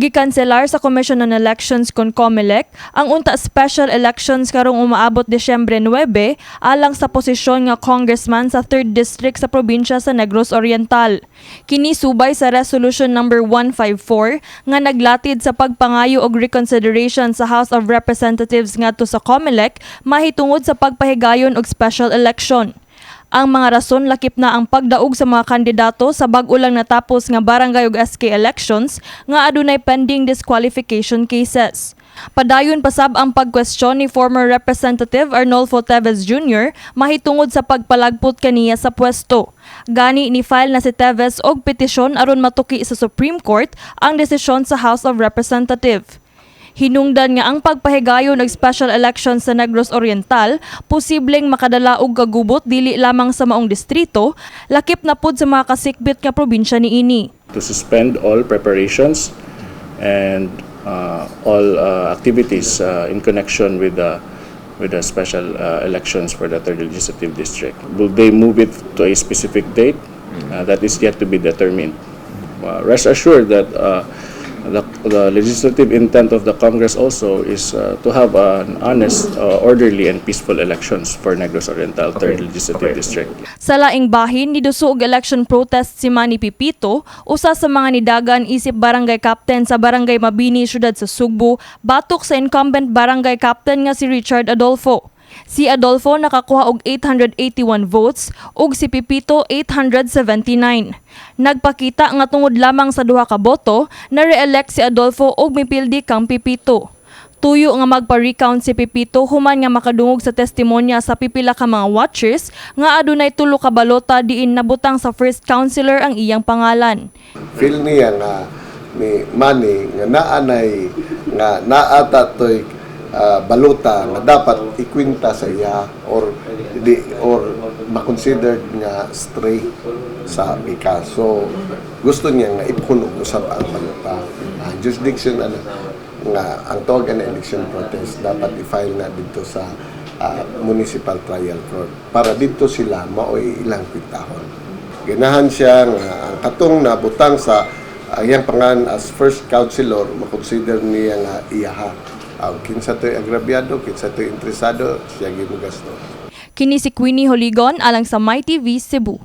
Gikanselar sa Commission on Elections kon COMELEC ang unta special elections karong umaabot Disyembre 9 alang sa posisyon nga congressman sa 3rd District sa probinsya sa Negros Oriental. Kini subay sa Resolution number 154 nga naglatid sa pagpangayo og reconsideration sa House of Representatives ngadto sa COMELEC mahitungod sa pagpahigayon og special election. Ang mga rason lakip na ang pagdaog sa mga kandidato sa bag-o lang natapos nga barangay ug SK elections nga adunay pending disqualification cases. Padayon pasab ang pagkwestiyon ni former Representative Arnolfo Teves Jr. mahitungod sa pagpalagpot kaniya sa pwesto. Gani ni file na si Teves og petisyon aron matuki sa Supreme Court ang desisyon sa House of Representative. Hinungdan nga ang pagpahigayon og special election sa Negros Oriental posibleng makadala og kagubot dili lamang sa maong distrito, lakip na pud sa mga kasikbit nga probinsya niini. To suspend all preparations and all activities in connection with the special elections for the third legislative district. Will they move it to a specific date? That is yet to be determined. Rest assured that the legislative intent of the Congress also is to have an honest, orderly, and peaceful elections for Negros Oriental third Legislative District. Sa laing bahin, niduso og election protest si Manny Pipito, usa sa mga nidagan isip barangay captain sa Barangay Mabini, syudad sa Sugbo, batok sa incumbent barangay captain nga si Richard Adolfo. Si Adolfo nakakuha og 881 votes ug si Pipito 879. Nagpakita nga tungod lamang sa duha ka boto, na-re-elect si Adolfo ug mipildi kang Pipito. Tuyo nga magpa-recount si Pipito human nga makadungog sa testimonya sa pipila ka mga watchers nga adunay tulo ka balota diin nabutang sa first councilor ang iyang pangalan. Feel niya nga ni Manny nga naanay nga naata toy baluta nga dapat ikwinta sa iya or di or ma-considered nga stray sa pikas. So gusto niya nga ipunog usab ang baluta. Jurisdiction ana nga ang tawag na election protest dapat i-file na dito sa municipal trial court para dito sila maoy ilang kwintahon. Ganahan siya nga ang katong nabutang sa iyang pangalan as first councilor makonsider niya nga iyaha. Kinsa to'y agrabyado, kinsa to'y interesado, siya gimugasto. Kini si Queenie Holigon alang sa MyTV Cebu.